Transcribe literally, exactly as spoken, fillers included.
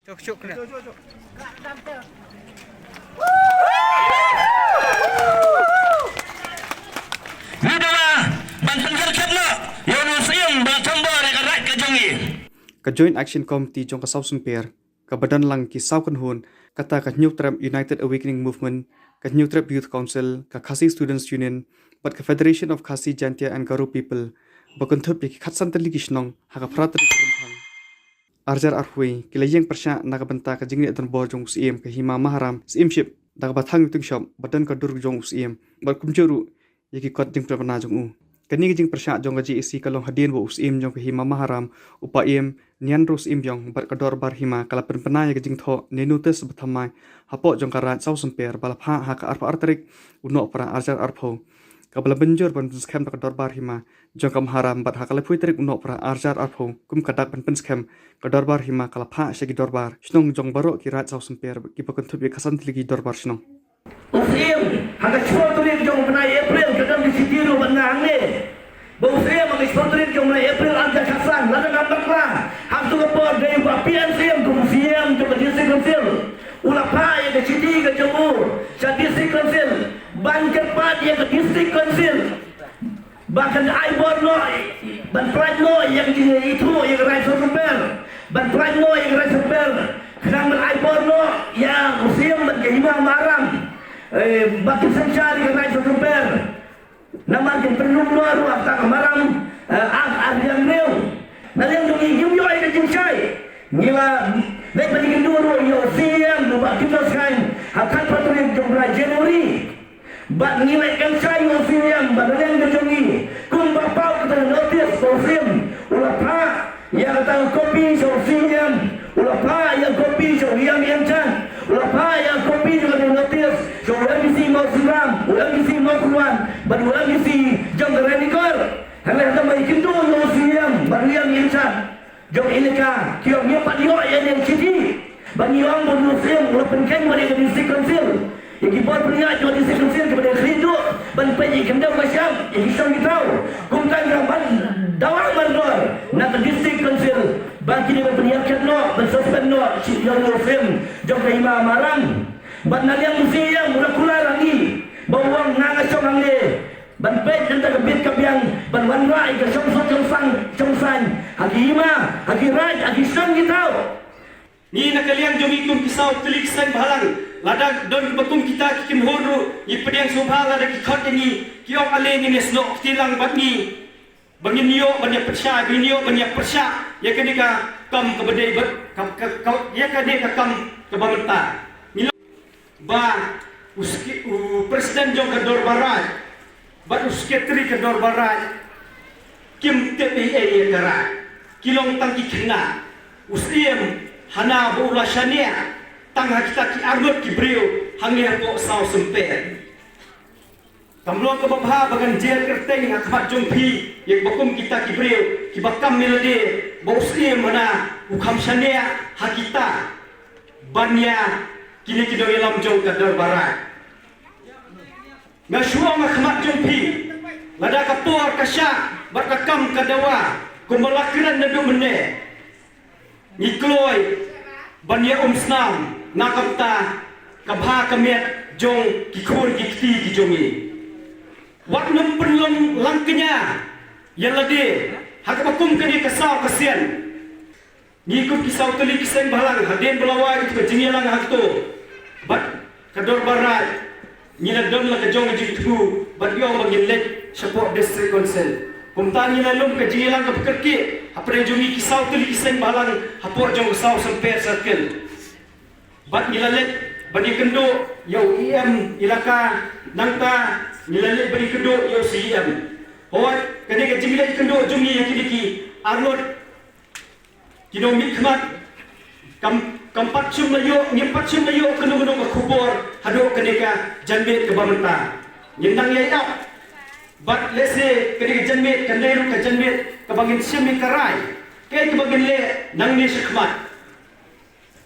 Ngi dawa ban pynjur khmat noh ïa u Syiem ba la thombor ïa ka raid ka jong ngi. Ka Joint Action Committee jong ka South Sumper, kaba don lang ki saw kynhun, kata ka Hynñiewtrep United Awakening Movement, ka Hynñiewtrep Youth Council, ka Khasi Students Union, bad ka Federation of Khasi Jaintia and Garo People, ba kynthup ïa ki khatsan tylli ki shnong ha ka phra tarik Rymphang arhajar arphew, ki la ïeng pyrshah na ka bynta ka jingleh donbor jong u Syiem ka Hima Maharam Syiemship, da kaba thang ïa u tyngshop ba don ka dur jong u Syiem, bad kumjuh ruh ïa ki kot jingpynbna jong u. Kane ka jingpyrshah jong ka J A C ka long hadien ba u Syiem jong ka Hima Maharam, u Paiem Nianro Syiembiong, bad ka Dorbar Hima ka la pynbna ïa ka jingthoh ne notice ba thymmai hapoh jong ka Raid South Sumper ba la phah ha ka arphew ar tarik u Nohprah arhajar arphew, kaba la mynjur ban pynskhem da ka Dorbar Hima jong ka Maharam, bad ha ka laiphew tarik u Nohprah arhajar arphew, kum ka dak ban pynskhem, ka Dorbar Hima ka la phah sha ki dorbar shnong jong baroh ki Raid South Sumper, kiba kynthup ïa ka khatsan tylli ki dorbar shnong. U Syiem, ha ka shiphew tarik jong u bnai April, ka don ka shithi ruh bad nga hangne. Ba u Syiem ha ka shiphew tarik jong u bnai April arhajar khatsan, lada ngam bakla, ha kato ka por dei u Bah P N Syiem kum u Syiem jong ka District Council, u la phah ïa ka shithi ka jong u sha District Council ban kyrpad ïa ka District Council ba kan ai bor noh, ban pyllait noh ïa ka jingithuh ïa ka Raid South Sumper, ban pyllait noh ïa ka Raid South Sumper, khnang ban ai bor noh ïa u Syiem bad ka Hima Maharam, eh, ba kin synshar ïa ka Raid South Sumper. Namar kin pynrung noh ruh ha kata ka Maharam, eh, Act ar hajar hynriew. Na liang jong ngi ngim ïoh ïa ka jingshai. Ngi la leit ban ïakynduh ruh ïa u Syiem, u Bah Tito Skhain, ha ka khatphra tarik jong u bnai January. Bad ngi leh kynshai ïa u Syiem ba na liang ka jong ngi, kumba paw kata ka notice ba u Syiem u la phah ïa kata ka kopi sha u Syiem, u la phah ïa ka kopi sha u Ïam Ïeng Chan, u la phah ïa ka kopi jong kata ka notice sha u M D C Mawsynram, u M D C Mawkyrwat bad u M D C jong ka Ranikor. Hangne haba ïakynduh ïa u Syiem bad u Ïam Ïeng Chan jong Elaka, ki ong ngim pat ïoh ïa kane ka shithi. Ba ngi ong ba u Syiem u la pynkheiñ bad ïa ka District Council, ïa ki bor pynïaid jong ka District Council kiba dei khlieh duh ban peit ïa ki khyndem ka shyiap, ïa ki shnong ki thaw. Kumta ngi ban dawa mardor na ka District Council ba ki dei ban pynïaid khmat noh, ban suspend noh ïa u Syiem jong ka Hima Maharam. Bad na liang u Syiem u la kular ha ngi ba u ong nga nga shong hangne ban peit na ka bit ka biang, ban wanrah ïa ka shongsuk shongsaiñ, shongsaiñ ha ki hima, ha ki raid, ha ki shnong ki thaw. Ngi na ka liang jong ngi kum ki saw tylli ki seng bhalang, lada don ba kum kita ki kynhun ruh, ngi pdiang sngewbha lada ki khot ïa ngi, ki ong ale ngin ïasnoh kti lang bad ngi ba ngin ïoh ban ïa pyrshah, ba ngin ïoh ban ïa pyrshah ïa kane ka kam kaba dei bad ka, ka, ka, ïa kane ka kam kaba mynta. Ngi ba u seki-, u president jong ka dorbar raid bad u secretary ka dorbar raid kim tip ei ei ïa ka raid. Ki long tang ki khynnah. U Syiem hana ba u la shaniah tang ha kita ki arngut ki briew hangne hapoh South Sumper. Kam long kaba bha ba ngan jer kyrteng ha khmat jong phi ïa kiba kum kita ki briew kiba kam ïa lade ba u Syiem hana u kham shaniah ha kita ban ïa kine ki nongïalam jong ka dorbar raid. Nga shu ong ha khmat jong phi, lada ka por ka shah bad ka kam ka dawa kumba la kren naduh mynne, ngi kloi ban ïa umsnam na ka bynta ka bha ka miat jong ki khun ki kti ki jong ngi. Wat nym pynlong lang kñia ïa lade ha kaba kum kane ka saw ka sien. Ngi kum ki saw tylli ki seng bhalang, hadien ba la wai kata ka jingïalang ha kata bad ka dorbar raid, ngi la don la ka jong ka jingthmu bad ïoh ba ngin leit shapoh District Council. Kumta ngi la lum ka jingïalang kaba kyrkieh hapdeng jong ngi ki saw tylli ki seng bhalang hapoh jong ka South Sumper Circle. Bad ngi la leit ban ïakynduh ïa u E M Elaka, nangta ngi la leit ban ïakynduh ïa u C E M. Hooid, kane ka jingleit kynduh jong ngi ïa kine ki arngut ki nongmihkhmat kam, kam pat shym la ïoh, ngim pat shym la ïoh kano kano ka khubor haduh kane ka janmiet kaba mynta. Ngin nang ïai ap bad lehse kane ka janmiet kan dei ruh ka janmiet kaba ngin shim ïa ka rai kaei kaba ngin leh nangne shakhmat.